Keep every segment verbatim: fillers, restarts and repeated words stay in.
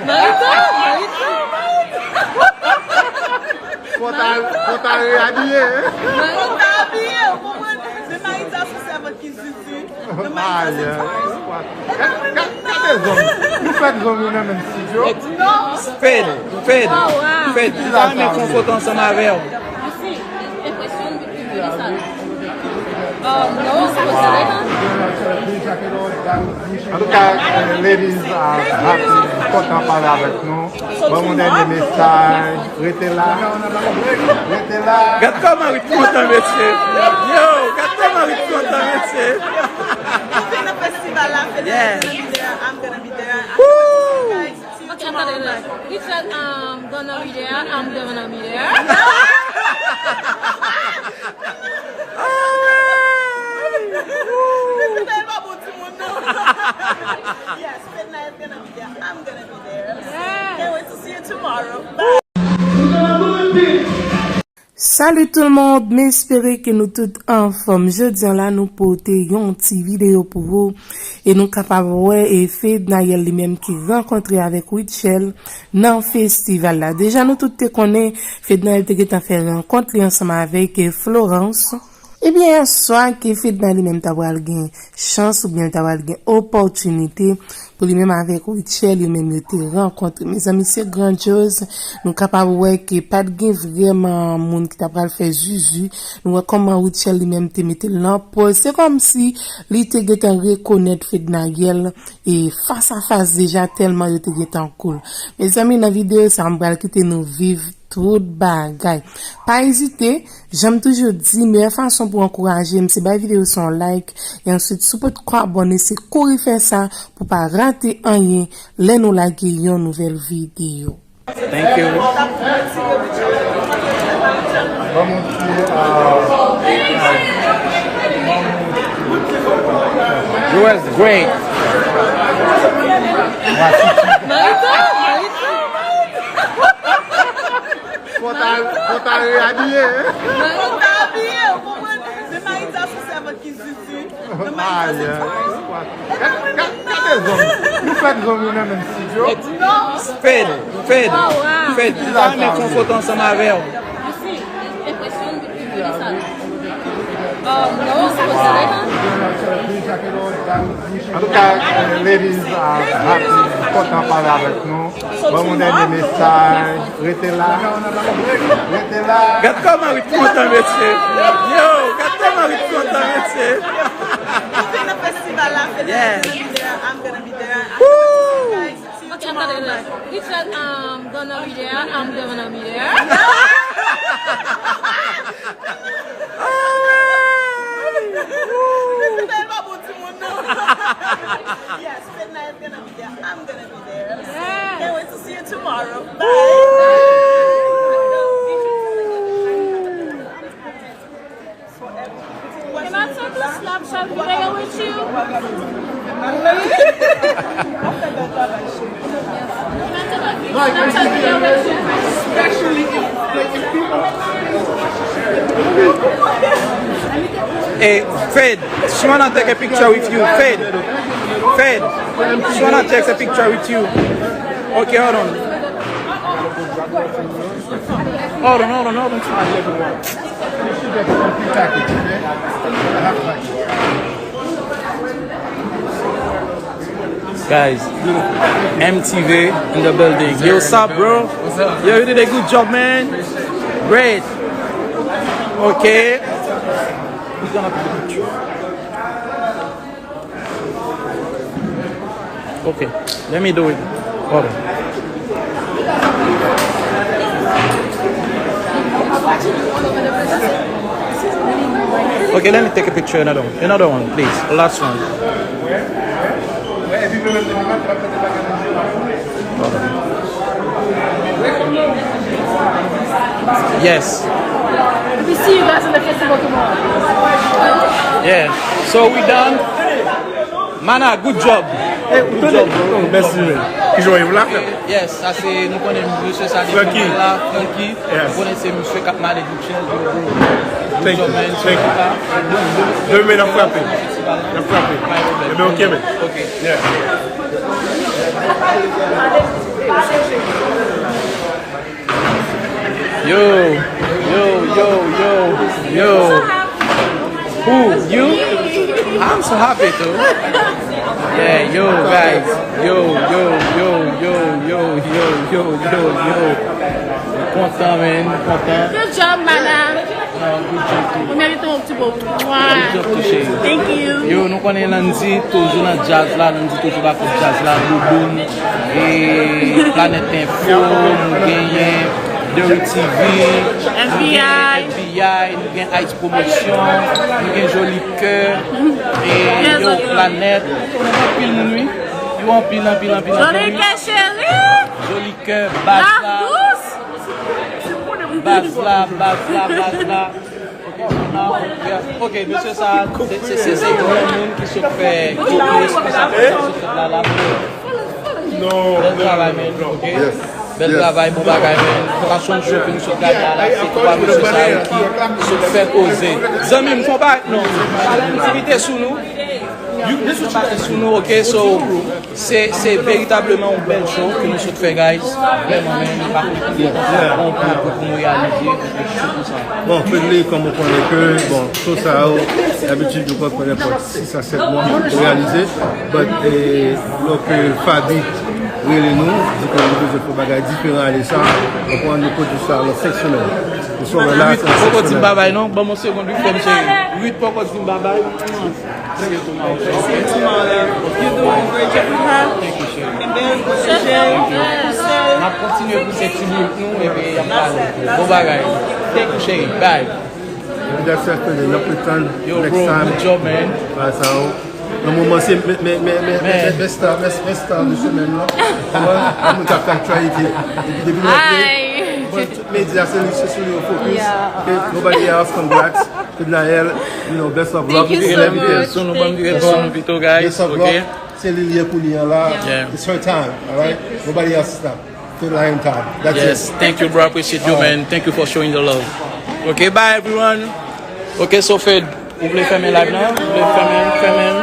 Marita, Marita. Fò ta, fò ta reabiye, hein? Marita abiye, ou konprann? Men Marita se sèvant ki zizi. Men Marita se tourist. Gad, gad, gade zòm. Nou fèk zòm yo nan menm studio. Fed, Fed, Fed, m ta renmen fè yon foto ansanm avè w. An tou ka, eh, ladies are happy, kontan pale avèk nou. Ban m yon dènye mesaj. Rete la. Rete la. Gad kòman Rit kontan, mesye. Yo, gad kòman Rit kontan, mesye. Festival la, Fed, I'm gonna be there. I'm gonna be there. I can't wait to see you guys. Okay, I'm gonna be there. Richard, um, gonna be there. I'm gonna be there. Fed pa bon timoun, non. Yes, Fedna is gonna be there. I'm gonna be there. Can't wait to see you tomorrow. Bye. Salut tout le monde, m espere ke nou tout anfòm. Jodi a la, nou pote yon ti videyo pou ou. E nou kapab wè e Fednaelle li menm ki rankontre avèk Rutshelle nan festival la. Deja nou tout te konnen Fednaelle te gentan fè rankont li ansanm avèk e Florence. Ebyen, yèswa ke Fedna li menm ta pral gen chans oubyen ta pral gen opòtinite pou li menm avèk Rutshelle yo menm yo te rankontre. Mezanmi, se grandyoz. Nou kapab wè ke pa t gen vrèman moun ki ta pral fè zuzu. Nou wè kòman Rutshelle li menm te mete l nan pòz. Se kòmsi li te gentan rekonèt Fednaelle e fas a fas deja tèlman yo te gentan cool. Mezanmi, nan videyo sa, m pral kite nou viv tout bagay. Pa ezite, jan m toujou di, meyè fason pou ankouraje m, se bay videyo sa yon like, e answit, si w potko abòne, se kouri fè sa pou w pa rate anyen lè nou lage yon nouvèl videyo. Thank you. Ban m yon ti, uh, You was great. Marita, Marita. Fò ta, fò ta reabiye, hein? Marita abiye, ou konprann? Men Marita se sèvant ki zizi. Men Marita se tourist. Gad, gad, gade zòm. Nou fèk zòm yo nan menm studio. Fed, Fed, Fed, m ta renmen fè yon foto ansanm avè w. An tou ka, eh, ladies are happy, kontan pale avèk nou. Ban m yon dènye mesaj. Rete la. Rete la. Gad kòman Rit kontan, mesye. Yo, gad kòman Rit kontan, mesye. Festival la, Fedna is gonna be there. I'm gonna be there. I can't wait to see you guys. See you tomorrow night. Richard, um, gonna be there. I'm gonna be there. Fedna pa bon timoun, non. Yes, Fedna is gonna be there. I'm gonna be there. Can't wait to see you tomorrow. Bye. Can I take a Snapchat video with you? Can I take a Snapchat video with you? Hey, Fed, she wanna take a picture with you. Fed, Fed, she wanna take a picture with you. Okay, hold on. Hold on, hold on, hold on. Guys, M T V in the building. Yo, what's up, bro? What's up? Yo, you did a good job, man. Great. Okay. We're gonna put the picture. Okay, let me do it. Hold on. Okay, let me take a picture, another one. Another one, please. Last one. Hold on. Yes. We see you guys in the festival tomorrow. Yeah. So we done. Mana, good job. Good job, bro. Mèsi, man. Kijan w ye, w la? Yes, sa se, nou konnen mesye sa depi la, Francky. Yes. Nou konnen se mesye k ap manage Rutshelle, bro. Thank you. Thank you. Demen n ap frape. N ap frape. Ebyen, ok, man. Ok. Yeah. Yo, yo, yo, yo, yo. Who? You? I'm so happy too. Yeah, yo, guys. Yo, yo, yo, yo, yo, yo, yo, yo, yo. Mwen kontan, man. Mwen kontan. Good job, madam. Ou merite yon ti bo. Thank you. Yo, nou konnen Landy toujou nan djaz la, Landy toujou bak jazz la, Bouboun, e Planèt Enfo, nou genyen Derry T V, nou genyen F B I, nou genyen Ice Promotion, nou genyen Joli Kè, e yo, Planèt, nou gen anpil moun, wi. Yo anpil, anpil, anpil, anpil, wi. Joli Kè, baz la. Baz la, baz la, baz la. Ok, mesye sa, se, se, se, se granmoun ki sot fè, ki, ki responsab de sa sot fè la, la. Bèl travay, men, ok? Bèl travay, bon bagay, men. Fashion show ke nou sot gade la, la, se twa mesye sa yo ki sot fè koze. Zanmi m, fon bagay, non. Aktivite sou nou. Yo, mesye sa sou nou, ok? So, Se, se veritableman yon bèl show ke nou sot fè, guys. Vrèman, men, nou pa konprann bon pou, pou, pou nou reyalize yon show konsa. Bon, Fedly, kòm ou konnen ke, bon, show sa yo, dabitid, nou pran nenpòt sis a sèt mwa pou reyalize. But, eh, lòske Faby rele nou, di ke nou bezwen fè bagay diferan ale sa, nou pran nou pwodui sa nan senk semèn. Ruth poko di m babay, non? Ban m yon segonn, wi, frè m cheri. Ruth poko di m babay. You're doing a great job. Thank you, cheri. N ap kontinye pouse ti bout nou, epi y ap pale. Bon bagay. Thank you, cheri. Bye. Epi that's it, Fedly. N ap return next time. Yo, bro, good job, man. Nan moman se men, men, men, men, men, men star, men, men star de semèn nan. Moun k ap, k ap try epi, epi depi nou ap bon, tout medya se li, se sou li yo focus. Yeah. Okay, nobody else, congrats. Fednaelle, you know, best of luck. Thank you so much. Sou nou, ban m vire sou nou pito, guys. Best of luck. Se li l ye kounye a la. Yeah. It's her time, all right? Nobody else stop. Fednaelle time. That's it. Yes, thank you, bro. Appreciate you, man. Thank you for showing the love. Okay, bye, everyone. Okay, so Fed, ou vle fèmen live nan? Ou vle fèmen, fèmen?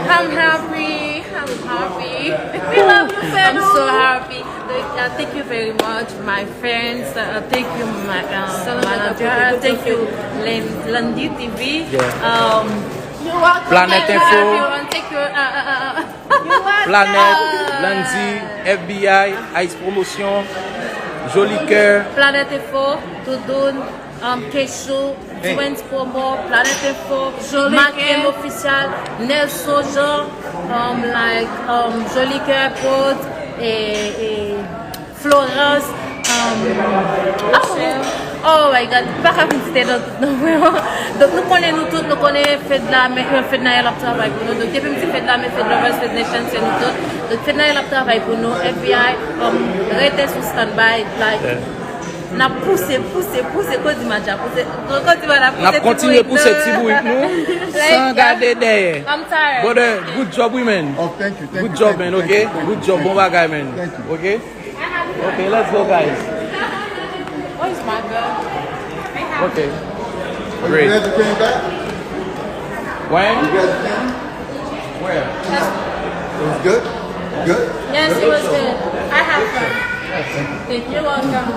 I'm happy. I'm happy. We love you, Fed. I'm so happy. Thank, uh, thank you very much, my friends. Uh, thank you, my, uh, manager. Thank you, Lan-, Landy T V. Yeah. Um, Planèt Info. Everyone, thank you. Uh, uh, uh, uh. Planèt, Landy, F B I, Ice Promotion, Joli Kè. Planèt Info, Doudoun, um, Kechou, Dwens Promo, Planèt Info, Maten Official, Nelson Jean, um, like, um, Joli Kè Prod, e, e, Florence, um, oh my God, m pa ka vin site non tout non, vrèman. Donk, nou konnen nou tout, nou konnen Fedla, men, euh, Fednaelle ap travay pou nou. Donk, depi m di Fedla, men Fed Lovers, Fed Nation, se nou tout. Donk, Fednaelle ap travay pou nou, F B I, um, rete sou standby, like, n ap pouse, pouse, pouse, Kodimadja, pouse, Kodimadja, n ap kontinye pouse ti bourik nou, san gade dèyè. Brother, good job, wi, man. Oh, thank you, thank you. Good job, man, ok? Good job, bon bagay, man. Ok? Okay, let's go, guys. Where's my girl? Okay. Great. You guys came back? When? You guys came? Where? It was good? Good? Yes, it was good. I had fun. Thank you. You're welcome.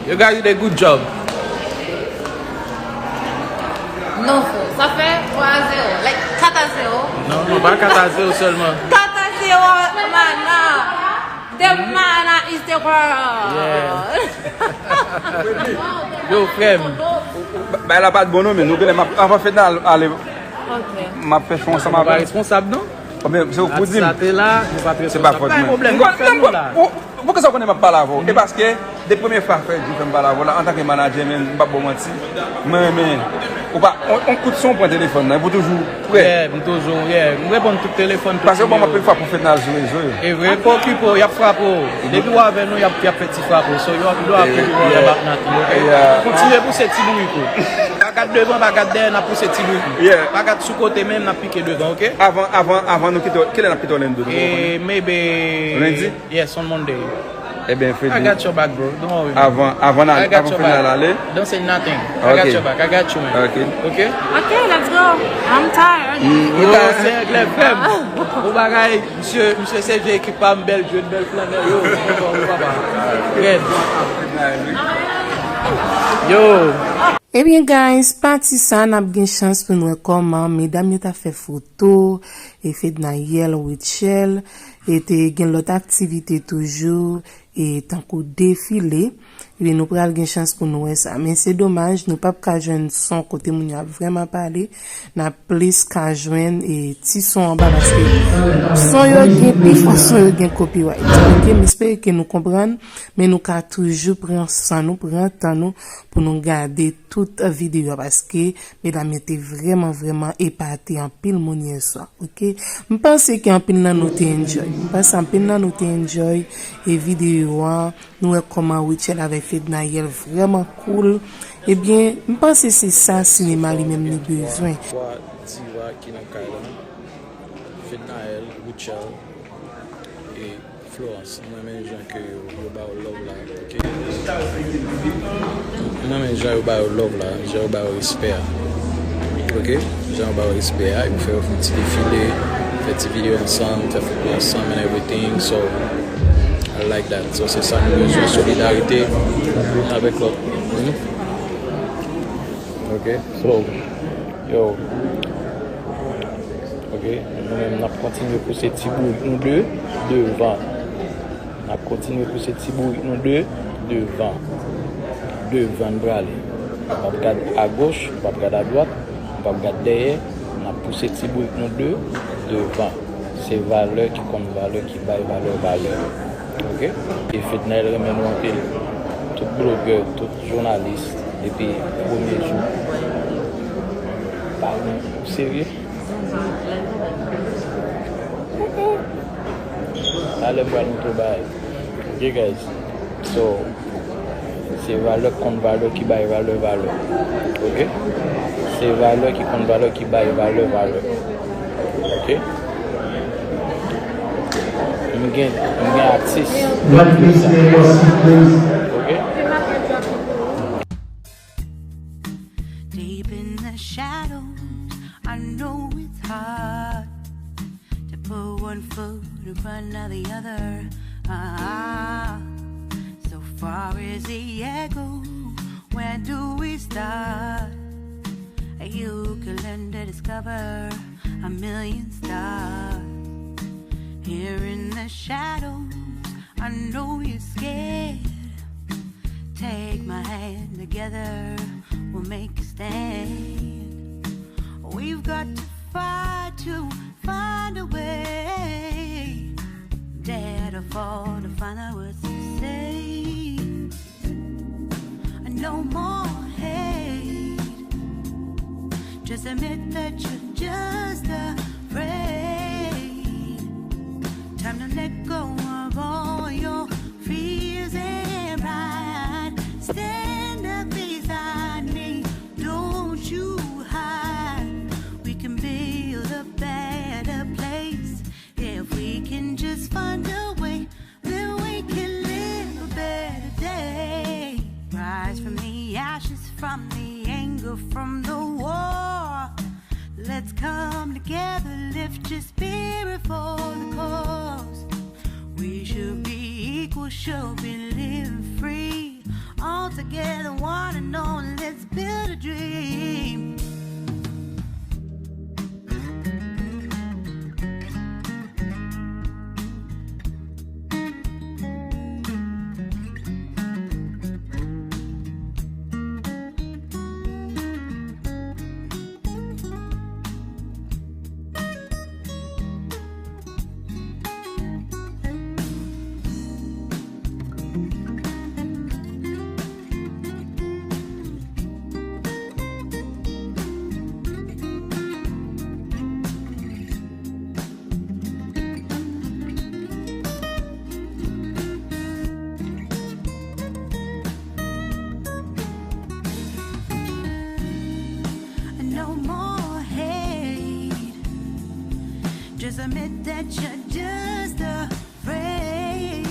You guys did a good job. Non, frè. Sa fè twa a zewo. Like, kat a zewo. Non, non, pa kat a zewo sèlman. Kat a zewo, mana. The mana is the world. Yeah. Yo, frè m. Ba-, bagay la pa t bon non, men nou genlè m ap, avan fèt la ale, m ap fè chwa ansanm avè w. Nou pa responsab non. Oubyen se ou k pou di m. Atis la te la, nou pa t responsab. Se pa fòt mwen. Pa gen pwoblèm, nou fè nou la. Poukisa w konnen m ap pale avè w? E paske, depi premye fwa Fedly fè m pale avè w la, antanke manadjè, men, m p ap ba w manti, mwen renmen, ou pa, on, on kout son, pran telefòn nan, epi w toujou prè. Yeah, m toujou, yeah. M reponn tout telefòn, tout nimewo. Paske bon, anpil fwa pwofèt nan al sou rezo yo. E vre, pa okipe w, y ap frape w. Depi w avè nou, y ap, y ap fè ti frape w. So, yo, yo ap toujou wè bak nan tou, ok? Kontinye pouse ti bourik ou. Pa gad devan, pa gad dèyè, n ap pouse ti bourik nou. Yeah. Pa gad sou kote menm, n ap pike devan, ok? Avan, avan, avan nou kite w, kilè n ap kite Orlando, nou poko konnen? E, maybe Lendi? Yes, on Monday. Ebyen, Fedly. I got your back, bro. Don't worry, man. Avan, avan n ale, avan Fedly ale. Don't say nothing. I got your back. I got you, man. Ok. Ok? Ok, let's go. I'm tired. Yo, se Anglè fè m. Bon bagay, misye, misye se vye ekip pa m, bèl jwèt, bèl flannè. Yo, bon, bon, papa. Red. Yo! Ebyen, guys, pati sa, n ap gen chans pou n wè kòman medam yo ta fè foto, e Fednaelle, Rutshelle, e te gen lòt aktivite toujou, e tankou defile. Ebyen, nou pral gen chans pou nou wè sa. Men se domaj, nou p ap ka jwenn son kote moun yo ap vrèman pale. N ap plis ka jwenn, e, ti son anba, paske son yo gen, pifò son yo gen copyright. Ok, m espere ke nou konprann, men nou ka toujou pran san nou, pran tan nou pou nou gade tout videyo a, paske medam yo te vrèman, vrèman epate anpil moun yè swa. Ok, m panse ke anpil nan nou te enjoy. M panse anpil nan nou te enjoy e videyo a. Nou wè kòman Rutshelle avèk Fednaelle vrèman cool. Ebyen, m panse se sa sinema li menm li bezwen. Twa diva ki nan kay la, Fednaelle, Rutshelle e Florence. M renmen jan ke yo, yo ba yo love la, ok? M renmen jan yo ba yo love la, jan yo ba yo respè a. Ok? Jan yo ba yo respè a, yo fè yo fè ti defile, fè ti videyo ansanm, fè foto ansanm and everything. So, I like that. So, se sa nou bezwen, solidarite avèk lòt. Hmm? Ok? So, yo. Ok? Nou menm, n ap kontinye pouse ti bourik nou de devan. N ap kontinye pouse ti bourik nou de devan. Devan n prale. Nou p ap gad agoch, nou p ap gad adwat, nou p ap gad dèyè. N ap pouse ti bourik nou de devan. Se valè ki konn valè ki bay valè valè. Ok? E Fednaelle renmen nou anpil. Tout blogè, tout jounalis, depi premye jou. Pa gen, ou serye? Talè m pral montre w bagay. Ok, guys. So, se valè k konn valè ki bay valè valè. Ok? Se valè ki konn valè ki bay valè valè. Ok? M gen, m gen atis. Ok? Deep in the shadows, I know it's hard to put one foot in front of the other. Ah, so far as the echo, where do we start? You can learn to discover a million stars. Here in the shadows, I know you're scared. Take my hand, together we'll make a stand. We've got to fight to find a way. Dare to fall, to find out what to say. No more hate. Just admit that you're just afraid. Time to let go of all your fears and pride. Stand up beside me, don't you hide. We can build a better place if we can just find a way. Then we can live a better day. Rise from the ashes, from the anger, from the war. Let's come together, lift your spirit for the cause. We should be equal, should be living free. All together, one and all, let's build a dream. No more hate. Just admit that you're just afraid.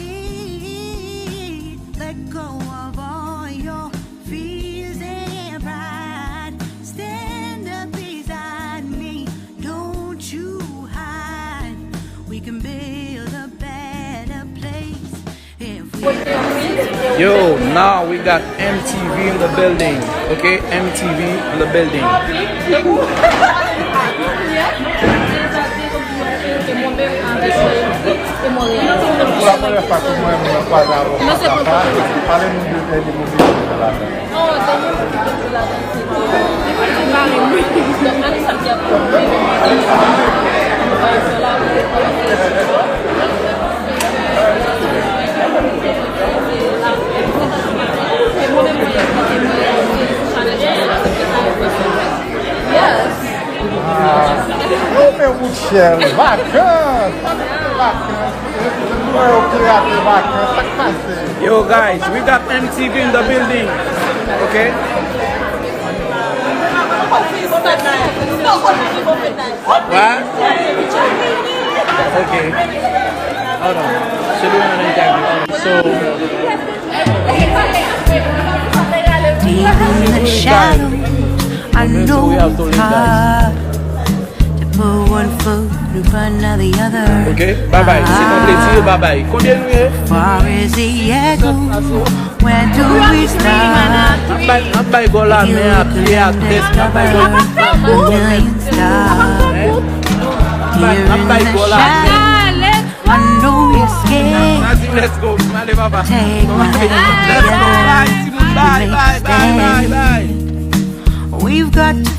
Let go of all your fears and pride. Stand up beside me. Don't you hide. We can build a better place if we Yo, now we got M T V in the building. Okay, M T V in the building. Pou la premyè fwa ke mwen menm mwen kwaze avè w fas a fas, pale nou de dènye moman ki te ladan. Yes. Ah, nou fè wout chèl, vakans, vakans. Mwen yo pirate vakans, sa k pase? Yo, guys, we got M T V in the building. Okay? What? Okay. Hold on. Should we run an interview? Hold on. So, Deep in the shadow, I know it's hard to put one foot in front of the other. Okay, bye bye. Se yon plezi, bye bye. Konbyen nou ye? Far as the echo, where do we start? N ap bay, n ap bay gòl a men a, pye a, tèt, n ap bay gòl. A million stars. N ap bay, n ap bay gòl a men. I know you're scared. Vas-y, let's go. Ale, papa. Take my Let's go. Bye, timoun. Bye, bye, bye, bye, bye. We've got to